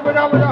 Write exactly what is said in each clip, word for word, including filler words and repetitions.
बजा, बजा।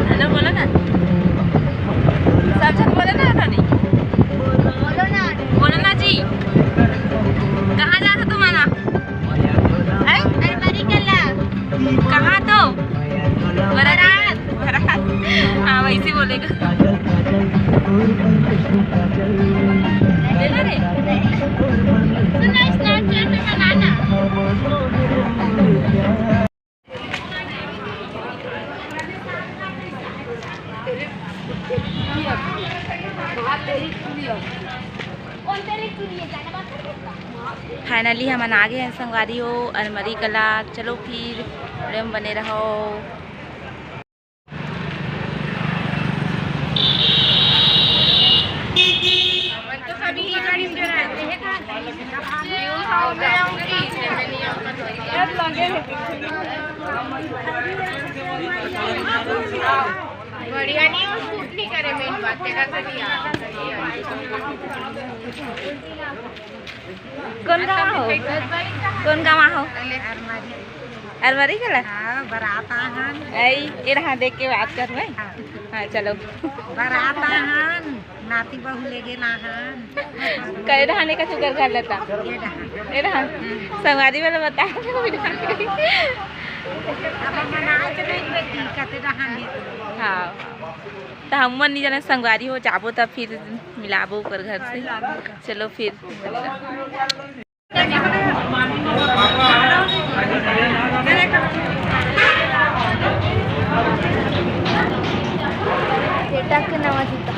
हेलो, बोलो ना। सब झन बोलो ना, रानी। बोलो ना। बोलो ना जी। कहाँ जात हो तुम आना? हैं? अरे, मरी कला। कहाँ तो? बरात। बरात। हाँ, वैसे बोलेगा। ले ला रे। सुन ना, Snapchat पे बनाना। Finally हमन आ गे हन संगवारी हो, अरमरी कला। चलो फिर video में बने रहो। बढ़िया नहीं हो, सूट नहीं करे, मेन बात तेरा तो नहीं आ। कौन गाँव हो? कौन गाँव हो? अलमारी कला। हाँ, बरात आहन। ऐ, ए रहा, देख के बात कर मैं। हाँ। हाँ, चलो। बरात आहन, नाती बहू ले गेल आहन। कई रहा ने का चुकर कर लेता। ए रहा। ए रहा। संगवारी वाला बता। अब हम मनाए तो नहीं बेटी, कते रहा ने। हाँ। त हमन नी जाने संगवारी हो, जाबो त फिर मिलाबो ओकर घर से। चलो फिर। बेटा के नवा जूता।